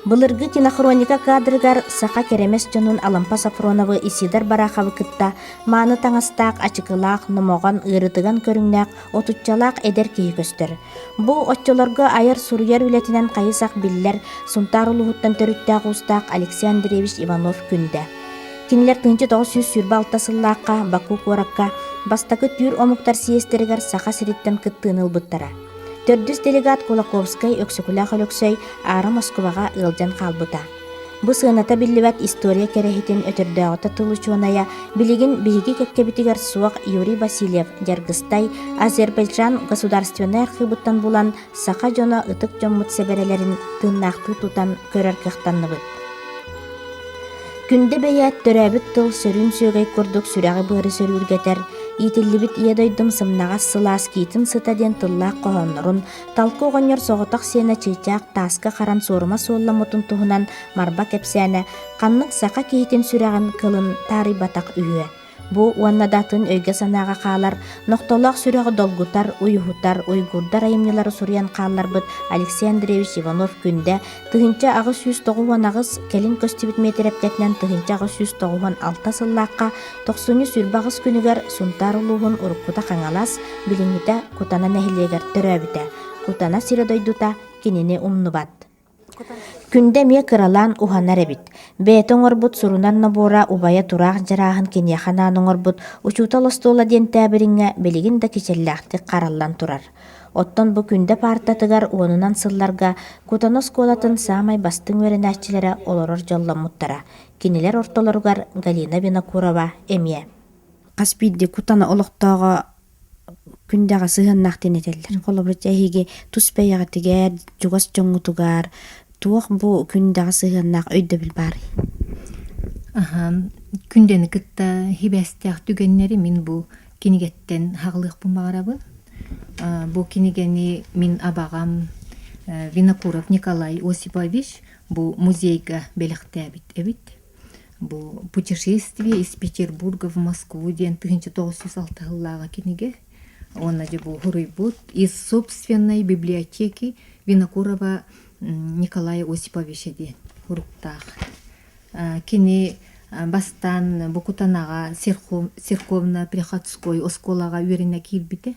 Былыргы кинохроника кадрыгар саха кэрэмэс дьонун Алампа Софроновы Исидор Бараховы кытта мааны таҥастаах, ачыкылаах, номоҕон, ыарытыган көрүҥнээх отуччалаах эдэр киһи көстөр. Бу оччолорго айар-суруйар үлэтинэн хайы-сах биллэр Сунтаар улууһуттан төрүттээх уустаах Алексей Андреевич Иванов-Күндэ. Кинилэр 1926 сыллаахха Баку куоракка бастакы түүр омуктар съезтэригэр Саха сириттэн кыттыыны ылбыттара. Төрдүс делегат Кулаковскай Өксөкүлээх Өлөксөй аара Москваҕа ыалдьан хаалбыта. Бу сыаната биллибэт история кэрэһитин өтөрдөөҕүтэ тыл учуонайа, билигин биһиги кэккэбитигэр суох Юрий Васильев Дьаргыстай Азербайджан государственнай архыыбыттан булан саха дьоно ытык дьоммут сэбэрэлэрин тыыннаахтыы тутан көрөр кыахтанныбыт. Күндэ бэйээт төрөөбүт тыл сөрүүн сүөгэй курдук сүрэҕи-быары сөрүүргэтэр, иитиллибит ийэ дойдум сымнаҕас сылаас киитин сыта диэн тыллаах хоһооннорун, Талкы оҕонньор соҕотох сиэнэ чыычаах тааска харан суорума суолламмытын туһунан Марба кэпсээнэ ханнык саха киһитин сүрэҕин кылын таарыйбатах үһүө. Бу уонна да атын өйгө-санааҕа хаалар, нохтолоох сүрэҕи долгутар, уйуһутар, уйгурдар айымньылары суруйан хаалларбыт Алексей Андреевич Иванов-Күндэ 1898, кэлин көстүбүт миэтэрэпкэтинэн 1896 сыллаахха тохсунньу 28 күнүгэр Сунтаар улууһун уруккута Хаҥалас, билиҥҥитэ Кутана нэһилиэгэр төрөөбүтэ. Кутана сирэ-дойдута кинини умнубат. Күндэ эмиэ кыралаан уһанар эбит. Бэйэтэ оҥорбут сурунар нобуора убайа Тураах Дьарааһын киниэхэ анаан оҥорбут «Учуутал остуола» диэн тээбириҥҥэ билигин да кичэллээхтик хараллан турар. Оттон бу Күндэ паартатыгар уонунан сылларга Кутана оскуолатын саамай бастыҥ үөрэнээччилэрэ олорор дьолломмуттара. Кинилэр ортолоругар Галина Винокурова эмиэ. Хас биирдии Кутана олохтооҕо күндэҕэ сыһыаннаах диэн этэллэр. Холобур, дьэ эһиги тус бэйэҕитигэр, чугас дьоҥҥутугар туох бу күндэҕэ сыһыаннаах өйдөбүл баарый? Аһа, күндэни кытта хибээстээх түгэннэри мин бу кинигэттэн хаҕылыахпын баҕарабын. Бу кинигэни мин абаҕам Винокуров Николай Осипович бу музейга бэлэхтээбит эбит. Бу «Путешествие из Петербурга в Москву» диэн 1906 сыллааҕы кинигэ. Уонна дьэ бу суруйбут «Из собственной библиотеки Винокурова Николая Осиповича» диэн суруктаах. Кини бастаан бу Кутанаҕа церковно-приходской оскуолаҕа үөрэнэ киирбитэ.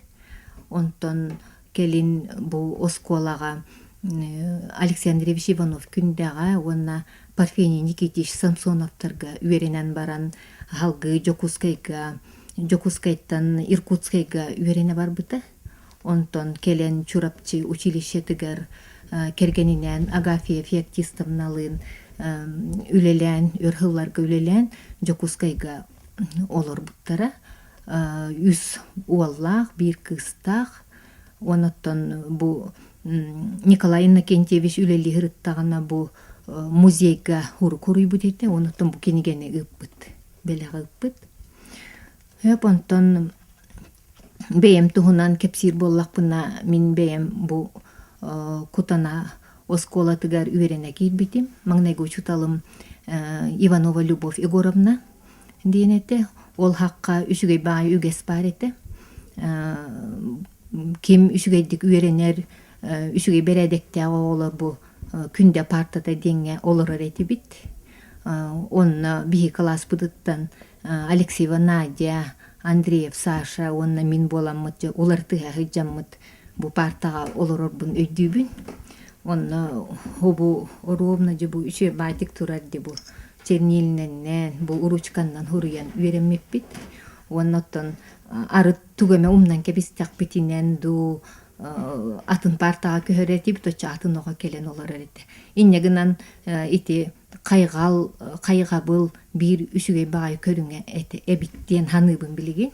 Онтон кэлин бу оскуолаҕа Алексей Андреевич Иванов Күндэҕэ уонна Парфений Никитич Самсоновтарга үөрэнэн баран аһалгыы Дьокуускайга, Дьокуускайтан Иркутскайга үөрэнэ барбыта. Онтон кэлэн Чурапчы училищетыгар кэргэнинээн Агафья Феоктистовналыын үлэлээн, өр сылларга үлэлээн Дьокуускайга олорбуттара. Үс уоллаах, биир кыыстаах. Онон бу Николай Иннокентьевич үлэлии сырыттаҕына бу музейга уруйбут этэ, онуттан бу кинигэни ыыппыт, бэлэх ыыппыт. Хөп онтон бэйэм туһунан кэпсиир буоллахпына, мин бэйэм бу Кутана оскуолатыгар үөрэнэ киирбитим. Маҥнайгы учууталым Иванова Любовь Егоровна диэн этэ. Ол хахха үчүгэй баай үгэс баар этэ. Ким үчүгэйдик үөрэнэр, үчүгэй бэрээдэктээх оҕолор бу күндэ паартата диэҥҥэ олорор этибит. Онно биһи кылааспытыттан Алексеева Надя, Андреев Саша уонна мин буоламмыт дьэ уларытыһа сылдьаммыт бу паартаҕа олорорбун өйдүүбүн. Онно бу оруобуна дьэ бу үчүгэй баайдык турар дии бу чернилинэннэн, бу ручканнан суруйан үөрэммиппит. Уонна оттон арыт тугу эмэ умнан кэбистэхпитинэн дуу атын паартаҕа көһөр этибит, оччо атын оҕо кэлэн олорор этэ. Инньэ гынан ити хайҕал, хайҕабыл биир үчүгэй баҕайы көрүҥэ этэ эбит диэн саныыбын билигин.